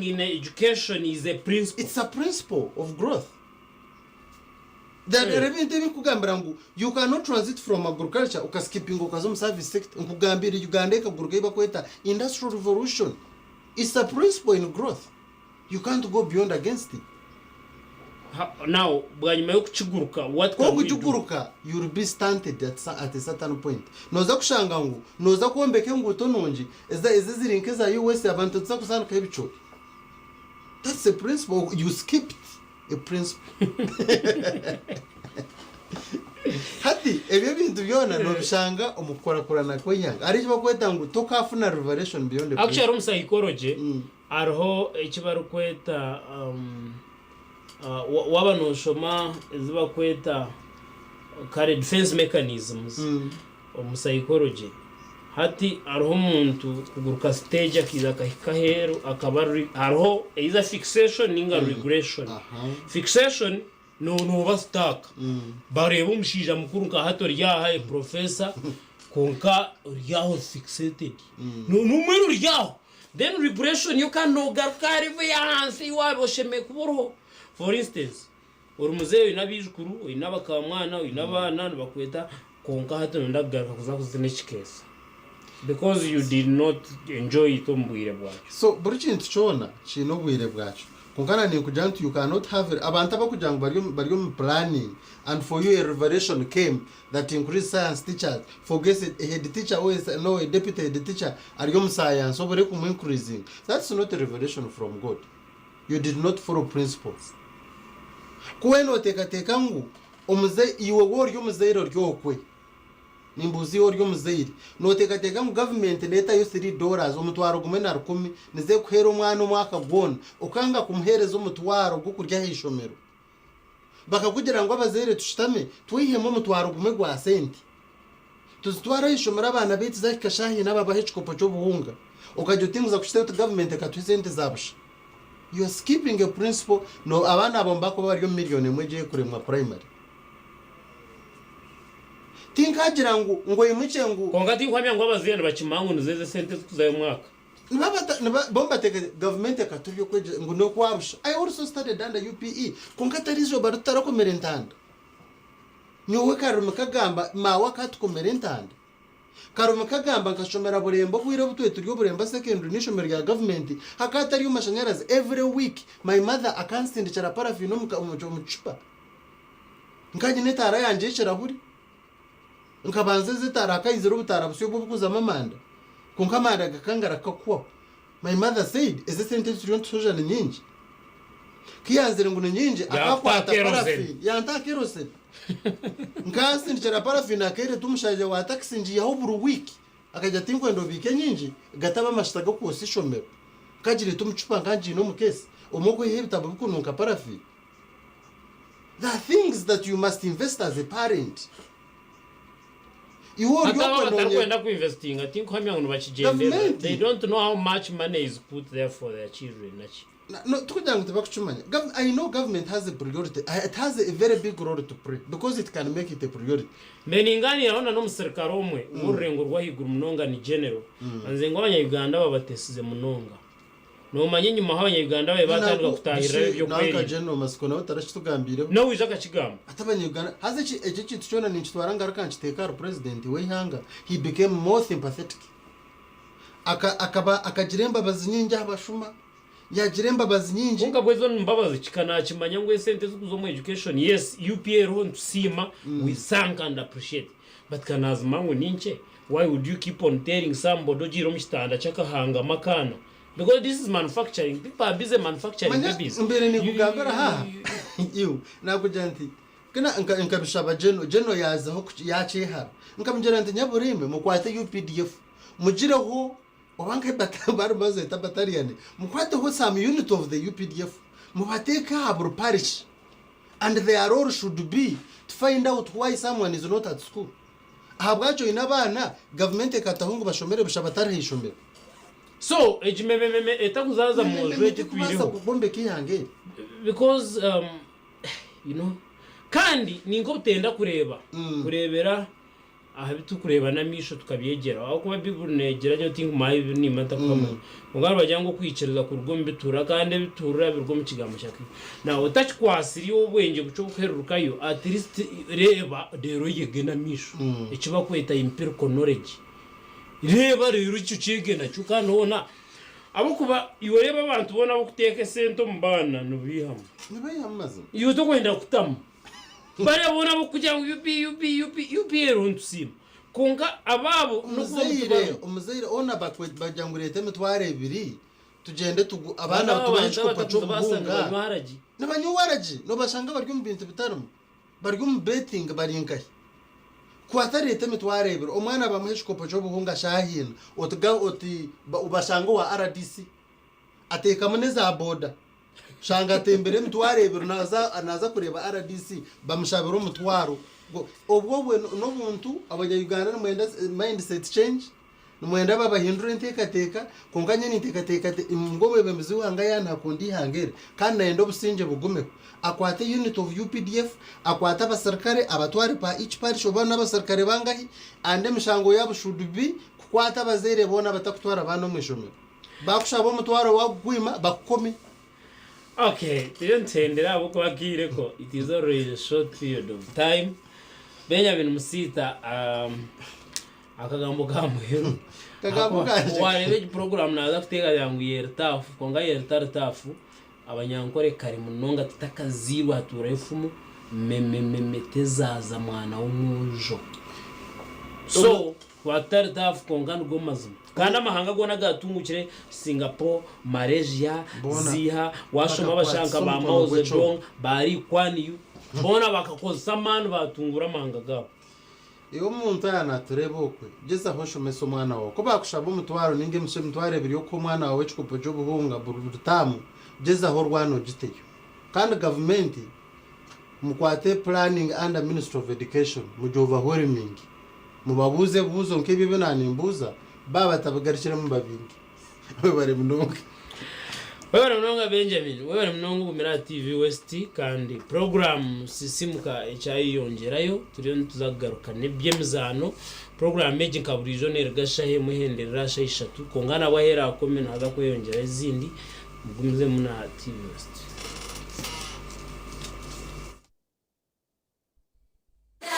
In education is a principle. It's a principle of growth. There are ebintu ebi nkugambira ngu you cannot transit from agriculture okaskipinga okaza omu service sector. Nkugambire Uganda ekaguruka ei bakweta industrial revolution. It's a principle in growth. You can't go beyond against it. Now bwanyima y'okukiguruka what can we do? Ku okugiguruka you will be stunted at, at a certain point. Noza kushanga ngu noza kwombeka enguuto nungi ezi eziri nk'eza US abantu nituza kuzanikaho ebicoori. That's a principle, you skipped a principle. Hati ebyo ebintu byona nobishanga omu kukurakurana kw'eihanga. Hariho eki barikweta ngu tokafuna revelation beyond a Actually principle. omu psychology Hariho eki barikweta waaba nooshoma ezi barikweta kare defense mechanisms omu psychology, hati hariho omuntu kuguruka siteegi akaija akahika aheeru akaba hariho either fixation ninga regression. Fixation Nooba stuck. Bareeba omushaija mukuru nka hati ori aha a professor kwonka ori aho ori fixated. Nomwire ori aho. Then regression yo kandi nogaruka aha level ey'ahansi ei waaba oshemereire kuba oriho. For instance, ori muzeeyi oine abaijukuru, oine abakamwana, oine abaana nibakweta kwonka hati noyenda kugaruka kuza kuzina ekikeesa because you did not enjoy it omu bwire bwakyo. So buri kintu kyona kiine obwire bwakyo. Kwonka na ninkugira nti you cannot have abantu abakugira ngu bari bari omu planning and for you a revelation came that increase science teachers forgets a head teacher or a, no a deputy head teacher ari omu science obure kumu increasing that's not a revelation from God. You did not follow principles. Ku weena oteekateeka ngu omuze iwe waaba ori omuzaire ori okwe Nimbuuza iwe ori omuzaire, nooteekateeka ngu gavumenti neetayo siri dollars omutwaro gumwe na rukumi nizo ekuheera omwana omwaka gwona okanga kumuheereza omutwaro gw'okurya aha ishomero? Bakakugira ngu abazaire tushutame tweihemu omutwaro gumwe gwa sente tuzitware aha ishomero abaana baitu zahika shaaha ina babahe ekikopo ky'obuhunga okagira oti nkuza kushutama oti gavumenti ekatuha esente za busha? You are skipping a principle no abaana abo nibakuba bari omu million emwe egyo ekuremwa primary. Tinkagira ngu ngu oimukye ngu. Kwonka tinkuhamya ngu abazaire nibakimanya ngu nizo ezo esente ezikuzayo omwaka. Niba bo nibateekateeka gavumenti ekatuha eby'okwegyesa ngu n'okwa busha. I also studied under UPE kwonka tari izooba ritutarakomera entanda. Nyowe Karumi kagamba maawe akatukomera entanda. Karumi kagamba nkashomera Bulemba obwire obu tweturi Obulemba secondary n'eishomero rya gavumenti hakaba hatariyo mashanyarazi every week my mother akansindikira paraffin omu omu kicupa. Nkaba nyine etaara yangye y'ekirahuri. Nkabanza ezi etaara hakaizire obutaara busya obu obukuzamu amanda. Kwonka amanda gakangara kakuhwaho. My mother said, ezi esente ezi turiyo nitushoja ni nyingi. Ku yanzire ngu ni nyingi, Yaakuta akakwata kerosene. paraffin, yantaha kerosene. Nkansindikira paraffin akeereta omushaija wa takisi ngiihaho buri wiiki. Akagira tinkwenda obiike nyingi, gataba amashita g'okwotsya ishomero. Nkagireeta omu cupa nkangiine omu case, omwe okwihaho ebitabo bikununka paraffin. There are things that you must invest as a parent. Iwe ori Hati abo okwe nonye abatarikwenda ku investinga tinkuhamya ngu nibakigyenderera. Gavumenti. They don't know how much money is put there for their children naki. Na- no, tikugira ngu tibakukimanya. Gov- I know government has a priority. It has a very big role to play because it can make it a priority. Mbe ningaaniiraho na n'omusirikare omwe w'orurengo rw'ahaiguru munonga ni General, anzire ngu abanya Uganda babatesize munonga. Noomanya enyimaho abanya-Uganda baabaire baatandika kutaahirira Nanka ab'eby'okwerinda. General Matsiko nawe tarakitugambiireho. Nawe oija akakigamba. Ati abanya-Uganda, haza eki eki ekintu kyona ninkitwara ngaruka nkiteeka ahari President w'eihanga, he became more sympathetic. Aka akaba akagira embabazi nyingi aha bashuma, yaagira embabazi nyingi. Kwonka bwo ezo mbabazi kika naakimanya ngu esente ezirikuza omu education, yes UPA eriho nitusiima, we thank and appreciate but ka naazimanya ngu ni nkye, why would you keep on telling somebody ogiire omu kitanda ky'akahangama akaana Because this is manufacturing, people are busy manufacturing Manya babies. mbaire You- ninkugambira you- haha you- iwe nakugira nti kina nka- nkabishaba General, General yazaho kuki- yakyehara nkamugira nti nyabura imwe mukwate UPDF mugireho oba nka bata- bari bazeta battalion mukwateho some unit of the UPDF mubateeke aha buri parish and their role should be to find out why someone is not at school ahabwaki oine abaana gavumenti ekataho ngu bashomere busha batari aha ishomero. So egi memememe etakuzaaza mu nju egi Tikubaasa etwireho kwombeka eihanga eri. because you know kandi ninka obutenda kureeba kureebera. aha bi turikureeba n'amaisho tukabyegyeraho ahabw'okuba Baiburi neegira gye oti ngu maawe ebi niimanya ntakuhamanya. Kwonka nibagira ngu okwikiriza kuruga omu bituhurira kandi ebituhurira biruga omu kigambo kya Kristo. Nawe otakikwatsire obwengye bukye obukuhererukayo at least reeba reero oyege n'amaisho eki barikweta empirical knowledge. Reeba reero ekyo kyege nakyo kandi hoona ahabw'okuba iwe reeba abantu boona abarikuteeka esente omu baana nibaihamu. Nibaihamu mazima. Iwe torikwenda kutamu. Bariya boona abarikugira ngu UP UP UP UP eriho nitusiima kwonka abaabo n'okuba Omuzaire nitubaruma. omuzaire hoona bagira ngu reeta emitwaro ebiri tugyende tugu Kandi abaana aba tubahe bantu ekikopo abatakuza baasa ky'obuhunga. nibanywa haragi. Nibanywa waragi nobashanga bari omu bintu bitarimu bari omu betting bari nkahi. Kwata reeta emitwaro ebiri omwana bamuhe ekikopo ky'obuhunga shaaha ina oti ga oti obashange owa RDC ateekamu n'eza boda. Shanga atembire emitwaro ebiri naza naza kureeba rdc bamushabire omutwaro obwo obwe nobuntu abanya Uganda nimwenda mindset change nimwenda babahindure entekateka kwonka nyowe nintekateka ngu omwebembezi weihanga yaaba nakunda eihanga eri kandi nayenda obusingye bugumeho akwate unit of updf akwate abasirikare abatware per each parish oba nabasirikare bangahi and emishango yaabo should be kukwata abazaire boona abatakutwara abaana omwishomero. Baakushaba omutwaro waagugwima bakukome. Okay, turiyo nituhendera ahabw'okuba akaire ko it is always a short period of time. Benjamin Musiita um, akagambo ka muheru. Akagambo kangye. Wareeba egi program naaza kuteekateeka ngu yeri tough, kwonka yeri tari tough. Abanyankore kare munonga tutakazairwe hatuurayo efumu memememe tezaaza mwana w'omwojo. So twaba tutari tough kwonka nigo mazima. Kandi amahanga goona agaatungukire Singapore, Malaysia, Boona ziiha, waashoma abashaija bakakwatisa nka ba omukono Mao gw'ekyoma. Zedong, ba Lee Kuan Yew, boona bakakozesa amaani baatungura amahanga gaabo. Iwe omuntu yaaba naatureeba okwe, gyezaho oshomese omwana waawe. Ku baakushaba omutwaro nainga emisho emitwaro ebiri y'okuha omwana waawe ekikopo ky'obuhunga buri taamu, gyezaho orwane ogiteyo. Kandi gavumenti mukwate planning under Ministry of Education mugi overwhelming. Mubabuuze ebibuuzo nk'ebi ebi naanimbuuza, baaba batabigarukiremu mubabinge. Webare munonga. Webare munonga Benjamin, webare munonga ogumire aha TV West kandi puroguramu Sisimuka ekyayeyongyerayo turiyo nituza kugaruka n'eby'emizaano. Puroguramu egi nka buriijo neruga shaaha emwe ehenderera aha shaaha ishatu kwonka nabwo ahu eraakome nihaza kweyongyerayo ezindi. Mugumizemu na TV West.